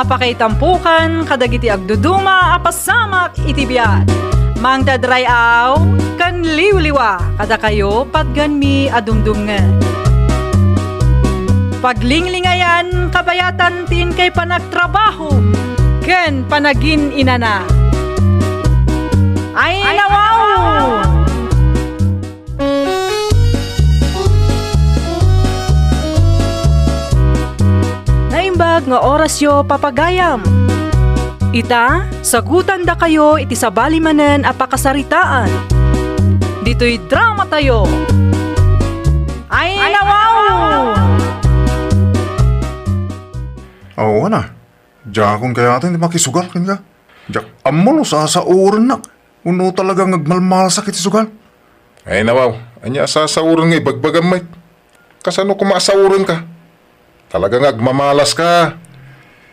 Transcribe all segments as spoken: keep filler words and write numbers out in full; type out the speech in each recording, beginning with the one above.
Pakaitampokan kadagiti agduduma a pasamak iti biag. Mangted ray-aw ken liwliwa kadakayo patganmi a dumdumngeg. Paglinglingayan kabayatan ti inkay panagtrabaho ken panagin-inana. Ay, nawaw! Naimbag nga orasyo, papagayam. Ita, sagutandakayo iti sabali manen a pakasaritaan. Ditoy dramatayo. Ay, nawaw! Awan a. Diakon kayat ti makisugal kenka. Diak ammo no sasaorennak wenno talaga nga agmalmalasak iti sugal. Ay, nawaw, ania a sasaoren nga ibagbagam met? Kasano koma a saorenka? Talaga nga agmamalaska.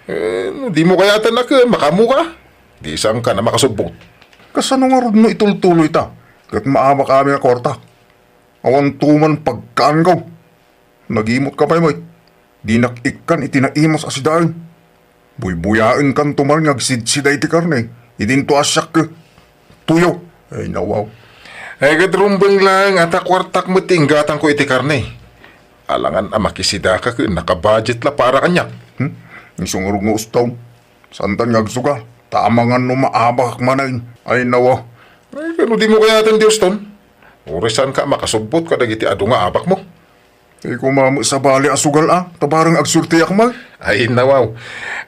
Eh, no dimo kayaten a ken, makaammoka. Di saanka a makasubbot. Kasano ngarud no itultuloyta ket maabak amin a kuarta? Awanto man pagkaanko. Nagimutka pay met. Dinak ikkan iti naimas a sidaen. Buybuyaenkanto man nga agsidsida iti karne. Idinto a siak, tuyo. Ay, nawaw. Ay, ket rumbeng laeng a ta kuartak met ti inggatangko iti karne. Alangan a makisidaka ket naka-budget la para kaniak. Hmm? Isu ngarud nga ustom. Saantan nga agsugal. Ta amangan no maabakak manen. Ay, nawaw. Ay, ket no dimo kayaten ti ustom, uray saanka a makasubbot kadagiti adu nga abakmo. Ay, koma met sabali a sugal a, ta bareng agsuerteak met. Ay, nawaw.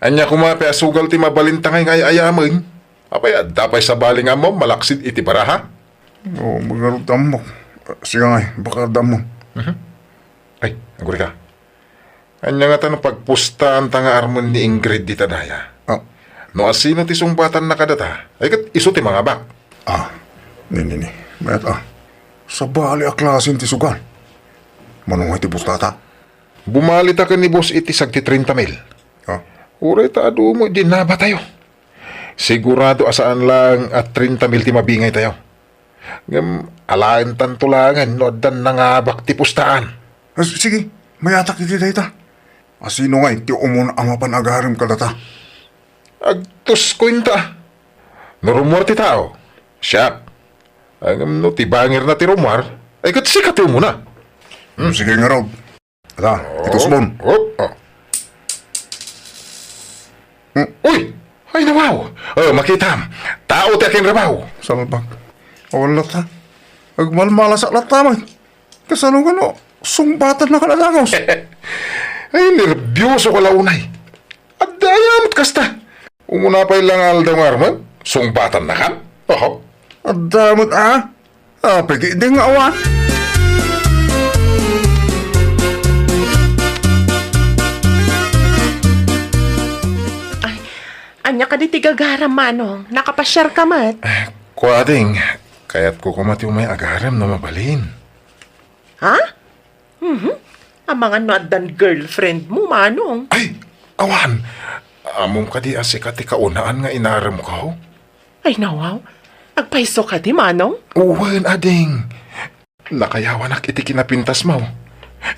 Ania koma pay a sugal ti mabalinta ngay nga ay-ayamen? Apay, adda pay sabali nga ammom malaksid iti baraha? Oo, mangarud ta ammok. Siak ngay, baka adda ammom. Mhm. Ay, agurika. Ania ngata no pagpustaanta nga armen ni Ingrid dita daya? Ah. No asino ti sungbatanna kadata, ay ket isu ti mangabak. Ah, ni, ni, ni. Mayat, ah. Sabali a klase ti sugal. Mano ngay ti pustata? Bumalita ken ni boss iti sagti trenta mil. Ah. Uray ta adu met diay nabatayo. Sigurado a saan laeng a trenta mil ti mabingaytayo. Ngem alaentanto laengen no addan nangabak ti pustaan. Ah, s-, sige, mayatak iti dayta. Asino ngay ti umuna a mapan agarem kadata? Agtusko inta. No rummuar ti tao, siak. Ngem no ti bangirna ti rummuar, ay ket sika ti umuna. Hmm. Sige ngarud. Ala, iti usbon. Oh, oh. Hmm. Uy! Ay, nawaw! Oh, makitam. Tao ti akinrabaw. Salbag. Awan latta. Agmalmalasak latta met. Kasano ngano, sungbatannaka la dagus? Ay, nerbiosoka la unay. Adda aya met kasta. Umuna pay la nga aldaw nga armen, sungbatannakan? Oho. Adda met, ah? Apay, di nga awan. Ay, ania kadi ti gagaram, Manong? Nakapasiarka met? Eh, kua, ading. Kayatko koma ti umay agarem no mabalin. Ha? Mhm. Amangan no addan girlfriend mo, Manong. Ay, awan. Ammom kadi a sika ti kaunaan nga inaremko? Ay, nawaw. Agpayso kadi, Manong? Wen, ading. Nakayawanak iti kinapintasmo.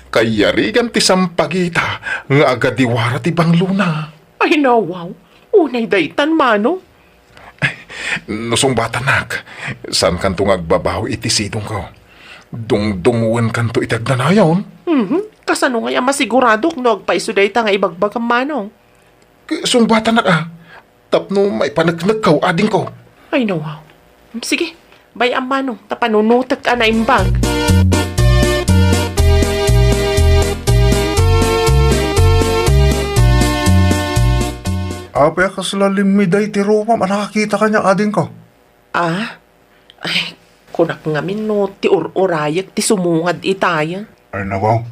Kayarigan ti sampagita nga agadiwara ti banglona. Ay, nawaw. Unay daytan, Manong. No sungbatannak, saankanto nga agbabawi iti sidongko. Dungdungngoenkanto iti agnanayon. Mhm. Kasano ngay a masiguradok no agpayso dayta nga ibagbagam, Manong? Sungbatannak a, tapno maipaneknekko, adingko. Ay, nawaw. Sige, bay-am, Manong, ta panunotek a naimbag. Apay a kasla limmi daydi rupam a nakakita kaniak, adingko? Ah? Ay, kunak ngamin no ti ur-urayek ti sumungad itay. Ay, nawaw.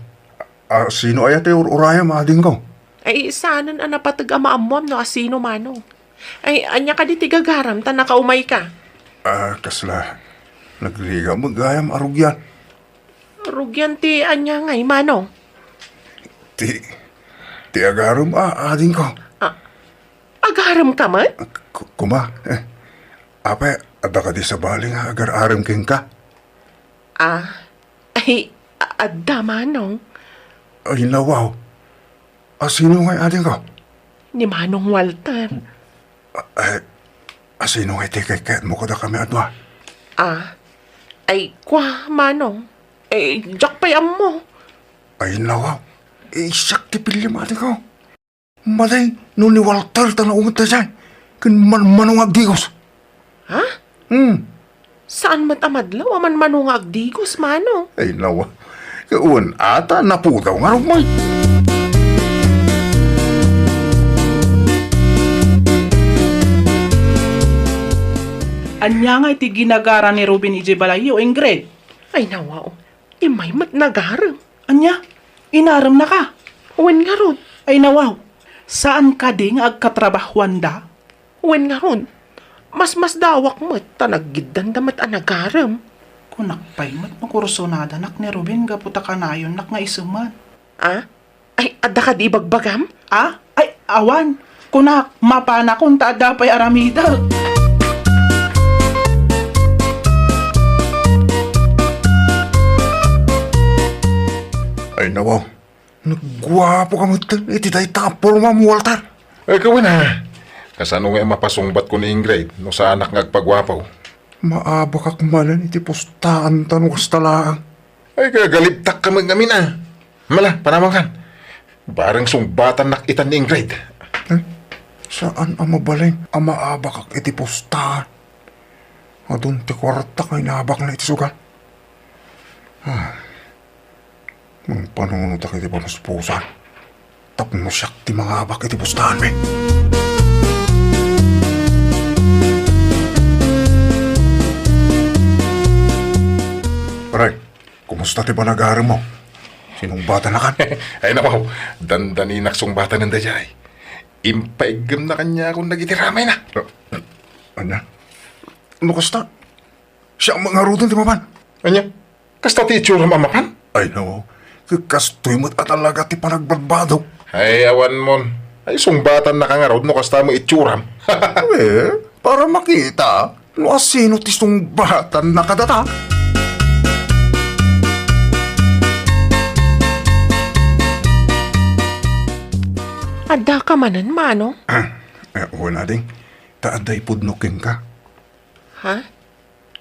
Ah, sino aya ti ur-urayem, adingko? Ay, saanen a napateg a maammoam no asino, Manong. Ay, ania kadi ti gagaram ta nakaumayka? Ah, kasla, nagrigat met gayam a rugian. Rugian ti ania ngay, Manong? Ti, ti agarem a, adingko. Ah, agaremka met? K-, kuma, eh, apay, adda kadi sabali nga agar-arem kenka? Ah, ay, a-, adda, Manong. Ay, nawaw. Asino ngay, adingko? ni Manong Walter. A-, eh, asino nga iti kaykayatmo kadakami a dua? Ah, ay, kua, Manong. Eh, diak pay ammo. Ay, nawa. Eh, siak ti pillimatiko. Madi, no ni Walter ta naunget daydiay, ken manmano nga agdigos. Ha? Hmm. Saan met a madlaw a manmano nga agdigos, Manong? Ay, nawa. Wen, ata napudaw nga rumay. Ania nga iti ginagara ni Ruben idiay balayyo, Ingrid? Ay, nawa, oh. Immay met nagarem. Ania? Inaremnaka? Wen ngarud. Ay nawaw, saan kadi nga agkatrabahuanda? Wen ngarud, masmasdawak met ta naggiddanda met a nagarem. Kunak pay met no kursunadanak ni Ruben gapu ta kanayonnak nga iseman. Ah? Ay, adda kadi ibagbagam? Ah? Ay, awan. Kunak, mapanakon ta adda pay aramidek. Ay, nawaw. Nagguapoka met iti dayta a pormam, Walter. Ay, kawen a. Kasano nga mapasungbatko ni Ingrid no saanak nga agpaguapo? Maabakak manen iti pustaanta no kasta laeng. Ay, kagalibtakka met ngamin a. Mala, panawankan. Bareng sungbatannak itan ni Ingrid. Eh, saan a mabalin a maabakak iti pustahan? Adun ti kuarta nga inabakna iti sugal. Ah. Mangpanunotak iti pamuspusan tapno siak ti mangabak iti pustahanmi. Pare, kumusta ti panagaremmo? Sinungbatannakan? Ay, naku, dandaninak sungbatanen daydiay. Impaiggemna kaniakon dagiti ramayna. Ania? No kasta, siak ngaruden ti mapan. Ania? Kasta ti itsuram a mapan? Ay, no. Kastoy met a talaga ti panagbadbadok. Ay, awan mon. Ay, sungbatannaka ngarud no kasta met itsuram. Eh, para makita no asino ti sungbatanna kadata. Addaka manen, Manong? Eh, wen, ading. Ta adda ipudno kenka. Ha?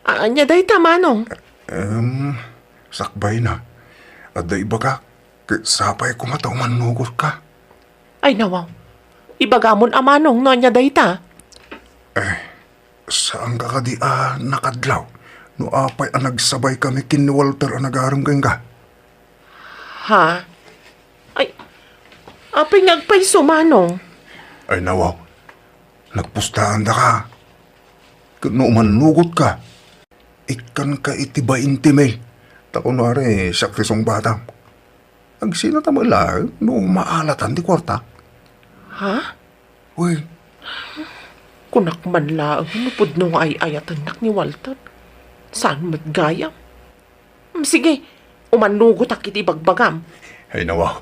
A-, ania dayta, Manong? Em, sakbayna, adda ibagak, ket sapay koma ta umannugotka. Ay, nawaw. Ibagamon a, Manong, no ania dayta. Eh, saanka kadi a nakadlaw no apay a nagsabaykami ken ni Walter a nagarem kenka? Ha? Ay, apay nga agpayso, Manong? Ay, nawaw. Nagpustaandaka. Ket no umannugotka, ikkanka iti bainte mil. Ta kunwari, siak ti sungbatam. Agsinata met laeng no maalatan ti kuarta. Ha? Wen. Kunak man laeng no pudno nga ay-ayatennak ni Walter. Saan met gayam? Mm, sige, umannugotak iti ibagbagam. Ay, nawaw.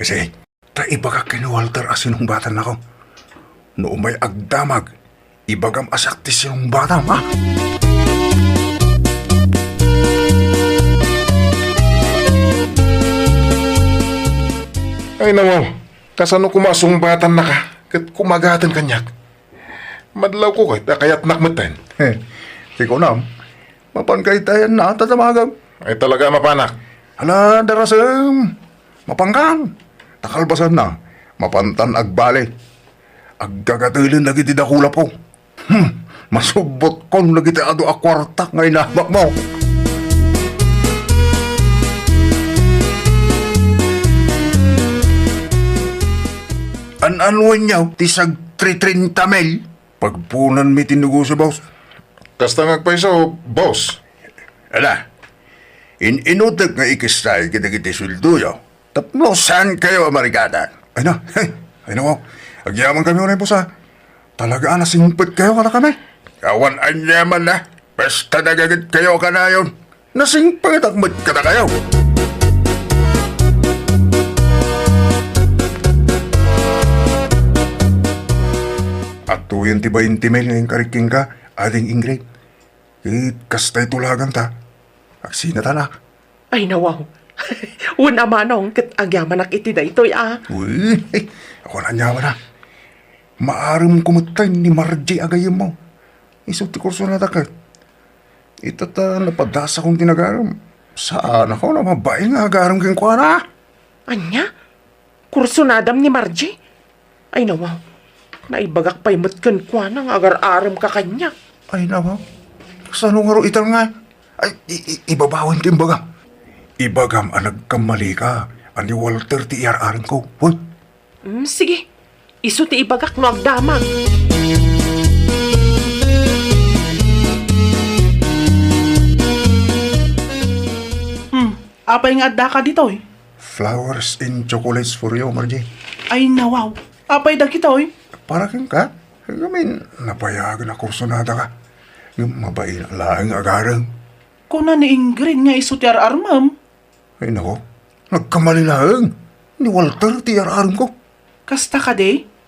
Sige, ta ibagak ken ni Walter a sinungbatannako. No umay agdamag, ibagam a siak ti sinungbatam, ha? Ay, nawaw. Kasano koma a sungbatannaka ket kumagaten kaniak? Madlawko ket a kayatnak metten. Ti kunam, mapanka itayan na ta damagem. Ay, talaga a mapanak. Ala, darasem, mapankan. Ta kalpasanna, mapantan agbali. Aggagatelen dagiti dakulapko. Hmm, masubbotkon dagiti adu a kuartak nga inabakmo. An-anuenyo ti sagtritrinta mil? Pagpunanmi ti negosio, boss. Kasta nga agpayso, boss. Ala, in-inutek nga ikistay kadagiti sueldoyo. Tapno saankayo a marikatan? Ay na, ay, ay na, wow. Agyamankami unay, boss, a. Talaga a nasingpetkayo kadakami. Awan aniamanna. Basta nagagitkayo kanayon. Nasingpetak met kadakayo. Adtoyen ti bainte mil nga inkarik kenka, Ading Ingrid. Ket kasta itulaganta. Agsinatana. Ay, nawaw. Wen a, Manong, ket agyamanak iti daytoy a. Uy, awan aniamanna. Maarem ko metten ni Margie a gayyemmo. Isu ti kursunada ket. Ita ta napadasakon ti nagarem. Saanakon a mabain nga agarem kenkuana. Ania? Kursunadam ni Margie? Ay, nawaw. Naibagak pay met kenkuana nga agar-aremka kaniak. Ay, nawaw. Kasano ngarud ita nga? Ay, i-, i-, ibabawen ti imbagam. Ibagam a nagkammalika, a ni Walter ti iyar-aremko. Hoy. Mm, sige. Isu ti ibagak no agdamag. Hmm, apay nga addaka ditoy? Flowers and chocolates for you, Margie. Ay, nawaw. Apay dagitoy? Para kenka. Ngamin, napayagan a kursunadaka. Ngem mabain laeng nga agarem. Kuna ni Ingrid nga isu ti ar-armem. Ay, nako. Nagkamali laeng. Ni Walter ti ar-aremko. Kasta kadi?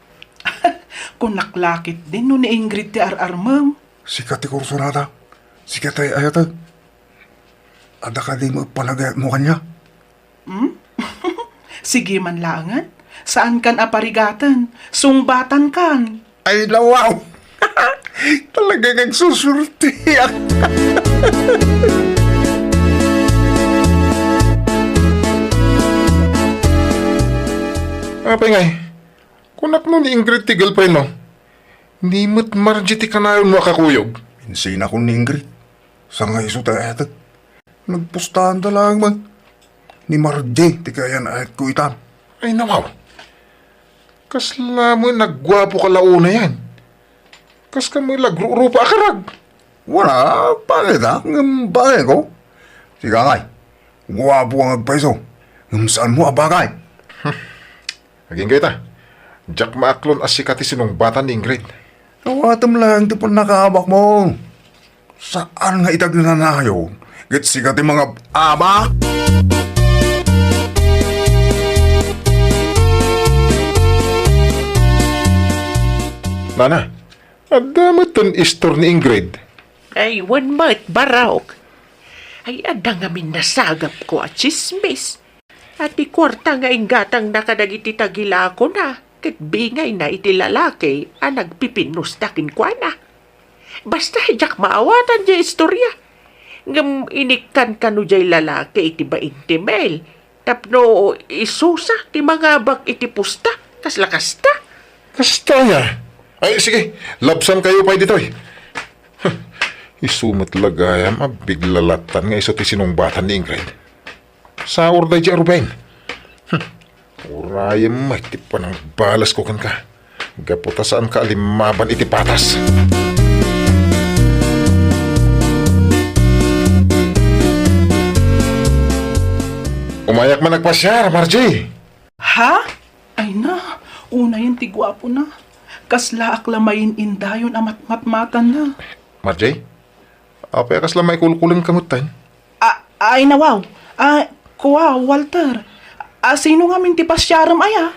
Kunak la ketdin no ni Ingrid ti ar-armem. Sika ti kursunada. Sika ti ayatek. Adda kadi met panagayatmo kaniak? Hmm? Sige man laengen. Saankan a parigaten. Sungbatankan. Ay, nawaw! Talaga nga agsusurtiak. Apay ngay, kunak no ni Ingrid ti girlfriend mo. Ni met Margie ti kanayonmo a kakuyog. Insinakon ni Ingrid. Sa nga isu ti ayatek. Nagpustaanda laeng man. Ni Margie ti kayan-ayatko itan. Ay, nawaw. Kasla met nagguapo ka la unayen. Kas kami lagrurupa a karag. Wala, pangita, ngem bagay ko. Sika ngay, guapo nga agpayso. Ngem saanmo a bagay. Agingga ita, diak maaklon a sika ti sinungbatan ni Ingrid. Awatem laeng ti pannakaabakmo. Saan nga ita agnanayon, ket sika ti mangab-abak? Nana, adda met ten istor ni Ingrid. Ay, wen met, barok. Ay, adda ngamin nasagapko a tsismis. A ti kuarta nga inggatangna kadagiti tagilakona, ket bingayna iti lalaki a nagpipinnusta kenkuana. Basta, diak maawatan diay istorya. Ngem inikkan kano diay lalaki iti bainte mil tapno isusa ti mangabak iti pusta, kasla kasta. Kasta aya? Ay, sige, labsankayo pay ditoy. Huh, isu met la gayam a bigla lattan nga isu ti sinungbatan ni Ingrid. Saor daydi a Ruben. Hmm. Urayem met ti panangbalasko kenka. Gapu ta saanka a limmaban iti patas. Umayak man agpasiar, Margie. Ha? Ay na, unayen ti guapona. Kaslaak la main-indayon a matmatmatanna. Margie, apay a kasla maikulkulenka metten? A-, ay nawaw. A, kua, Walter. A, sino ngamin ti pasiarem aya?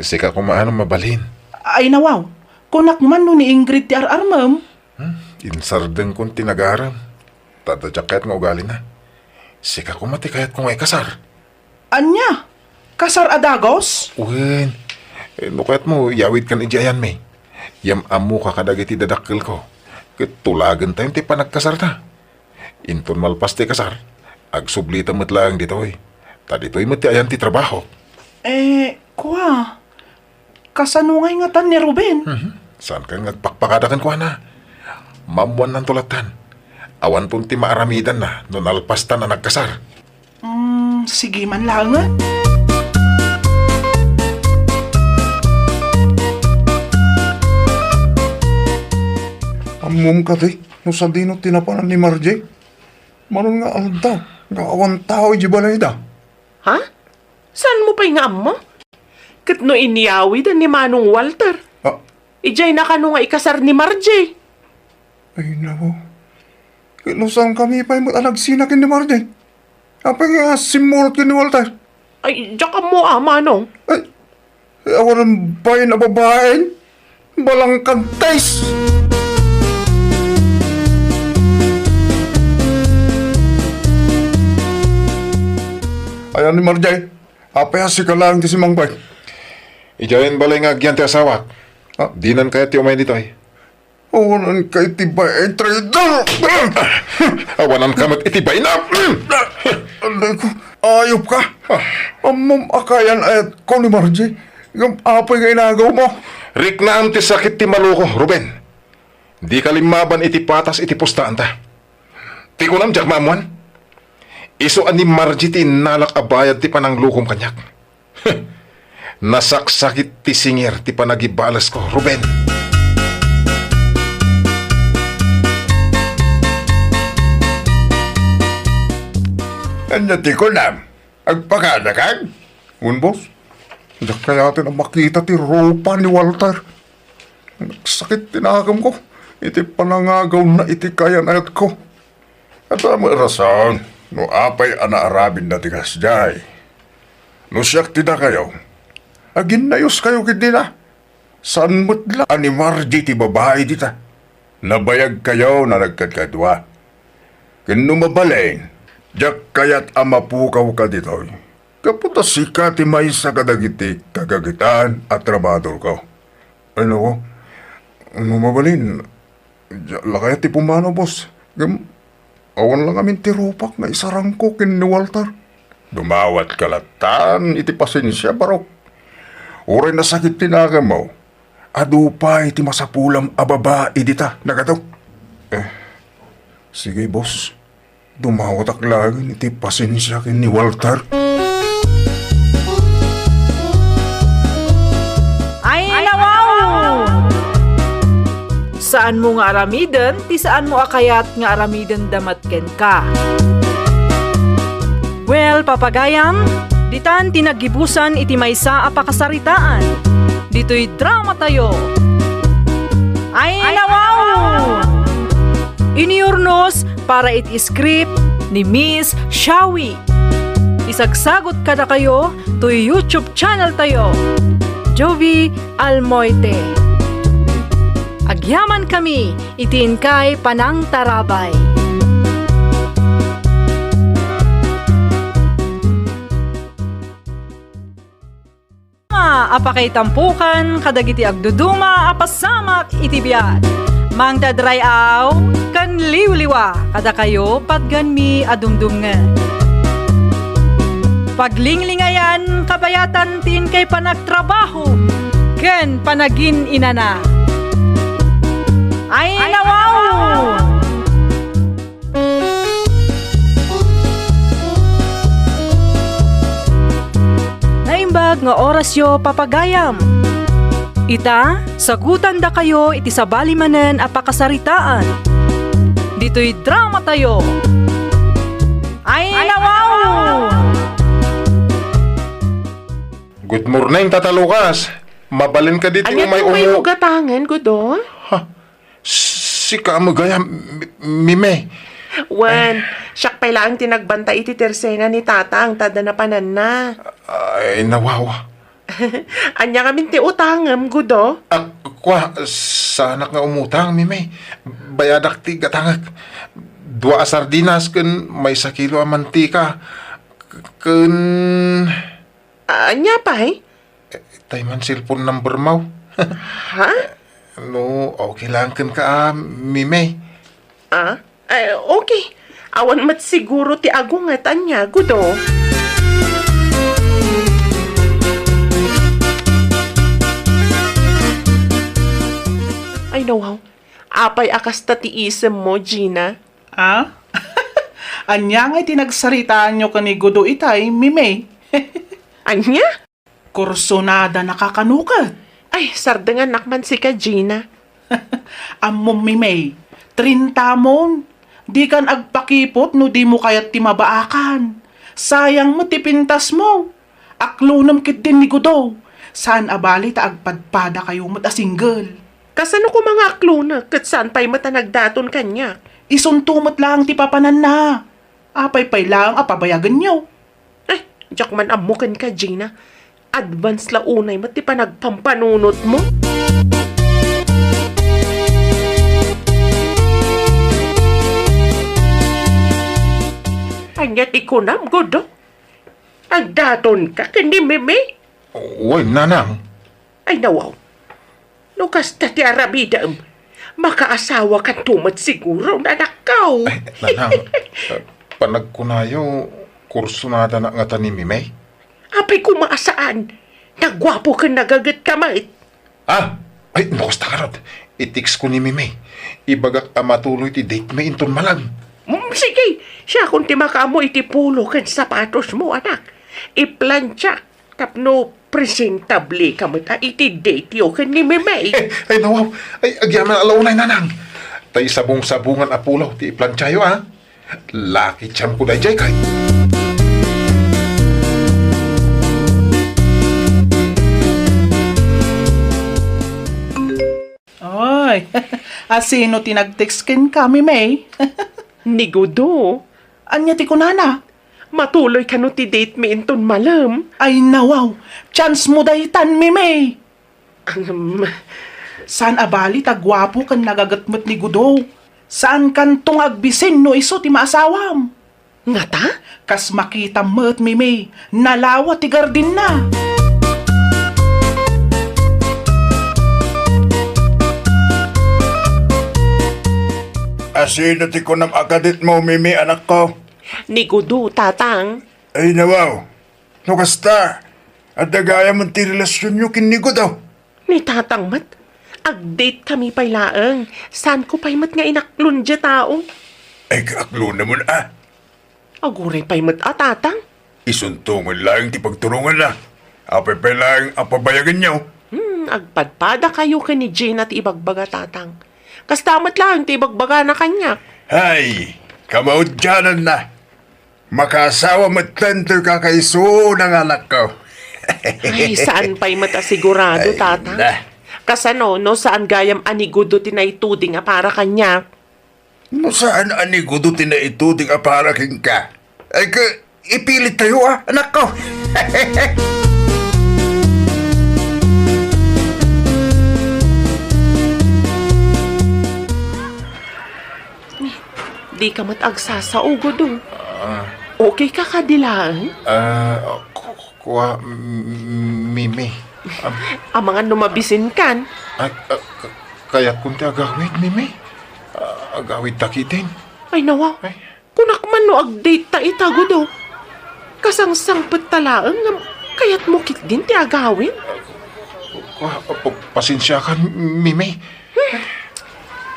Sika koma no mabalin. Ay nawaw. Kunak man no ni Ingrid ti ar-armem. Hmm, insardengkon ti nagarem. Ta adda diak kayat nga ugalina. Sika koma ti kayatko nga ikasar. Ania? Kasar a dagus? Wen, eh, no kayatmo, yawidkan idiay ayanmi. Yam-ammoka kadagiti dadakkelko. Ket tulagentayon ti panagkasarta. Inton malpas ti kasar, agsublita met laeng ditoy. Ta ditoy met ti ayan ti trabahok. Eh, kua, kasano ngay ngatan ni Ruben? Mhm. Saankan nga agpakpakada kenkuana? Maammuannanto lattan. Awanton ti maaramidanna no nalpastan a nagkasar. Mm, sige man laengen. Ammom kadi no sadino ti napanan ni Margie? Manon nga aldaw nga awan tao idiay balayda. Ha? Saanmo pay nga ammo? Ket no inyawiden ni Manong Walter? Ah. Idiayna kano nga ikasar ni Margie? Ay, nako. Ket no saankami pay met a nagsina ken ni Margie? Apay nga simmurot ken ni Walter? Ay, diak ammo a, Manong. Ay, awan bain a babaen. Balangkagtais! Ayan ni Margie, apay a sika laeng ti simmangpet? Idiayen balay nga agyan ti asawak. Ah, dinan kayat ti umay ditoy? Awanan ka iti bay-, ay, traitor! Awanan ka met iti baynam! Aray ko, ayop ka! Ammom a kayan-ayatko ni Margie. Ngem apay nga inagaw mo? Riknaam ti sakit ti maluko, Ruben. Dika limmaban iti patas iti pustaanta. Ti kunam, diak maammuan. Isu a ni Margie ti innalak a bayad ti pananglukom kaniak. Nasaksakit ti singir ti panagibalesko, Ruben. Ania ti kunam? Agpakadakan? Wen, boss. Diak kayaten a makita ti rupa ni Walter. Nagsakit ti nakemko iti panangagawna iti kayan-ayatko. Adda met rason no apay a naaramidna ti kasdiay. No siak ti dakayo, aginnayoskayo ketdina. Saan met la a ni Margie ti babai dita. Nabayagkayo a nagkadkadua. Ken no mabalin, diak kayat a mapukawka ditoy. Gapu ta sika ti maysa kadagiti kagagetan a trabahadorko. Ay, nako. No mabalin, diak la kayat ti pumanaw, boss. Ngem, awan la ngamin ti rupak nga isarangko ken ni Walter. Dumawatka latta iti pasensia, barok. Uray nasakit ti nakemmo, adu pay ti masapulam a babai dita, nagato. Eh, sige, boss. Dumawatak laeng iti pasensia ken ni Walter. Ay, nawaw! Saanmo nga aramiden ti saanmo a kayat nga aramidenda met kenka. Well, papagayam, ditan ti naggibusan iti maysa a pakasaritaan. Ditoy dramatayo. Ay, nawaw! Inurnos para iti script ni Miss Shawi. Isagsagut kadakayo toy YouTube channel tayo, Jovi Almoite. Agyamankami iti inkay panangtarabay. A pakaitampokan kadagiti agduduma a pasamak iti biag. Mangted ray-aw ken liwliwa kadakayo patgenmi a dumdumngeg. Paglinglingayan kabayatan ti inkay panagtrabaho ken panagin-inana. Ay, nawaw! Naimbag nga orasyo, papagayam. Ita, sagutandakayo iti sabali manen a pakasaritaan. Ditoy dramatayo. Ay, nawaw! Good morning, Tata Lucas. Mabalin ka ditoy. Ania umay ti umu- gatangen, Gudo? Ha? Sika met gayam, Mi-, Mimey. Wen, siak pay laeng ti nagbantay iti tersena ni Tatang, ta adda napananna. Ay, nawaw. Ania ngamin ti utangem, Gudo? Ah, kua, saanak nga umutang, Mimey. Bayadak ti gatangek. Dua a sardinas ken maysa kilo a mantika. K-, ken Ania pay? Eh, tay man cellphone number mo. Ha? No, okay lang kenka, ah, Mimey. Ah? Eh, okay. Awan met siguro ti agunget, ania, Gudo? Ay, nawaw. Apay a kasta ti isemmo, Gina? Ah? Ania ngay ti nagsaritaanyo ken ni Gudo itay, Mimey? Ania? Kursunada na kano ket? Ay, sardengannak man sika, Gina. Ammom, Mimey, trintamon. Dikan agpakipot no dimo kayat ti mabaakan. Sayang met ti pintasmo. Aklonem ketdin ni Gudo. Saan a bali ta agpadpadakayo met a single. Kasano koma nga aklonek ket saan pay met a nagdaton kaniak? Isunto met laeng ti papananna. Apay pay laeng a pabayagenyo? Eh, diak man ammo kenka, Gina. Advance la unay met ti panagpampanunotmo. Ania ti kunam, Gudo? Agdatonka ken ni Mimi? Wen, nanang. Ay, nawaw. No kasta ti aramidem, makaasawakanto met siguro, anakko. Ay, nanang, eh, panagkunayo, kursunadana ngata ni Mimey? Apay koma a saan, naguapo ken nagagetka met. Ah! Ay, no kasta ngarud, i-text ko ni Mimey. Ibagak a matuloy ti date mi inton malem. Mm, sige, siakon ti makaammo iti pulo ken sapatosmo, anak. Iplantsa tapno presentable ka met a iti date yo ken ni Mimey. Eh, ay, nawaw. Ay, agyaman a launay, nanang. Tay sabong-sabongan a pulo ti iplantsayo, ah. Lucky charm ko daydiay, kay. Ay, asino ti nag-text kenka, Mimey? Ni Gudo. Ania ti kunana? Matuloy kano ti date mi inton malem? Ay, nawaw. Chance mo daytan, Mimey. Ahem. Saan a bali ta guapo ken nagaget met ni Gudo. Saankanto nga agbisin no isu ti maasawam. Ngata? Kas makitam met, Mimey, nalawa ti gardinna. Asino ti kunam a kadetmo, Mimey, anakko? Ni Gudo, tatang. Ay, nawaw. No kasta, adda gayam ti relasionyo ken ni Gudo? Ni tatang met, ag-date kami pay laeng. Saanko pay met nga inaklon diay tao? Ay, kaaklonem, a? Aguray pay met a, tatang. Isunto met laeng ti pagturonganna. Apay pay laeng a pabayagenyo? Hmm, agpadpadakayo ken ni Gina ti ibagbaga, tatang. Kasta met laeng ti ibagbagana kaniak. Hay, kamaudiananna. Makaasawa metten toy kakaisuna nga anakko. Ay, saan pay met a sigurado, ay, tatang. Na. Kasano no saan gayam a ni Gudo ti naituding a para kaniak? No saan a ni Gudo ti naituding a para kenka, ay, ka, ipilittayo, a, anakko. Dika met agsasao, Gudo. Ah. Okay ka kadi laeng? Ah, ku-, kua, m-, Mimi. Am- Amangan no mabisinkan. Ah, ah, k-, kayatkon ti agawid, Mimi. Ah, agawid ta ketdin. Ay, nawa. Ay. Kunak man no ag-date ta ita, Gudo. Kasangsangpet ta laeng ngem kayatmo ketdin ti agawid? Kua, pa-, pasensiakan, Mimi.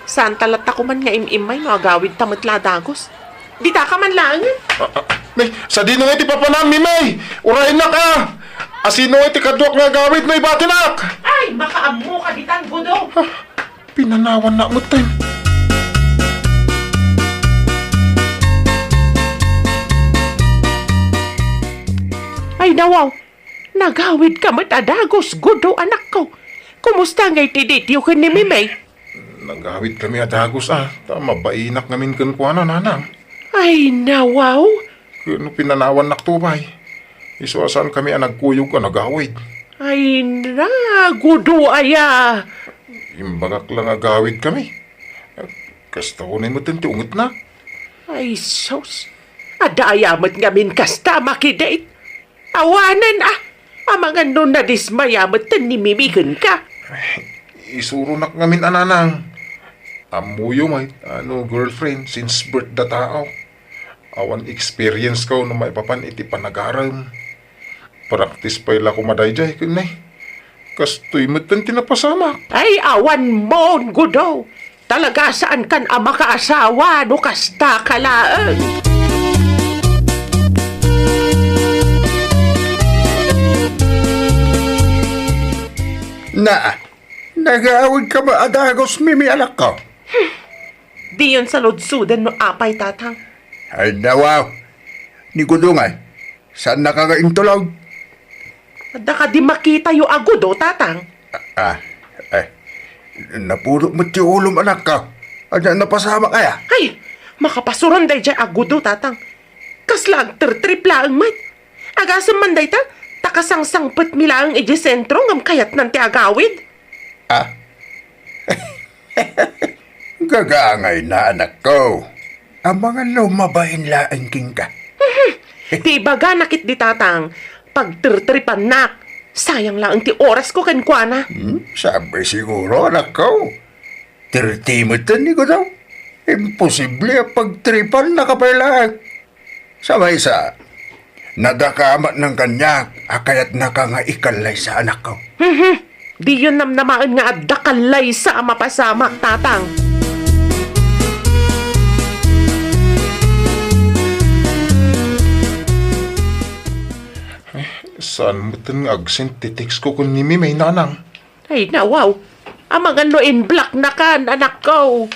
Saanta latta koma nga im-immay no agawid ta met la a dagus. Ditaka man laengen. Ah, ah, ne, sadino nga iti papanam, Mimi? Uray, nak, a! Asino nga iti kaduak nga agawid no ibatinak? Ay, makaammo ka ditan, Gudo. Ah, pinanawannak metten. Ay, nawaw. Nagawidka met a dagus, Gudo, anakko. Kumusta ngay ti date yo ken ni Mimi? Nagawidkami a dagus, a, ta mabainak ngamin kenkuana, nanang. Ay, nawaw. Ken no pinanawannakto pay, isu a saankami a nagkuyog a nagawid. Ay, na, Gudo aya. Imbagak la nga agawidkami. Kasta unay metten ti ungetna. Ay, sus. Adda aya met ngamin kasta a makidate? Awanen, a. Amangan no nadismaya metten ni Mimi kenka. Isuronak ngamin a, nanang. Ammoyo met a no girlfriend since birth da tao. Awan experience ko no maipapan iti panagarem. Practice pay la koma daydiay ken ne. Kastoy metten ti napasamak. Ay, awan mon, Gudo. Talaga saankan a makaasawa no kasta ka laeng. Na, nagawidka met a dagus, Mimi, anakko? Diyon saludsoden no apay, tatang. Ay, nawaw. Ni Gudo ngay, saannaka nga intulog? Adda kadi makitayo a Gudo, tatang? Ah, eh, napudot met ti ulom, anakko. Ania, napasamak aya? Ay, makapasuron daydiay a Gudo, tatang. Kasla agtertrip laeng met. Agasem man dayta, ta kasangsangpetmi laeng idiay sentro ngem kayatnan ti agawid. Ah. Gagangayna, anakko. Amangan no mabain laeng kenka. Mhm. Ti ibagana ketdi, tatang, pagtertripannak. Sayang laeng ti orasko kenkuana. Hmm, saan siguro, anakko. Thirty met ni Godo. Imposible a pagtripan na ka pay laeng. Sa maysa, nadakamat nang kaniak a kayatnaka nga ikallaysa, anakko. Mhm. Diyon namnamaen nga adda kallaysa a mapasamak, Tatang. Saan metten nga agsend ti text ko ken ni Mimay, Nanang? Ay, nawaw. Amangan no in-block na kan, anakko.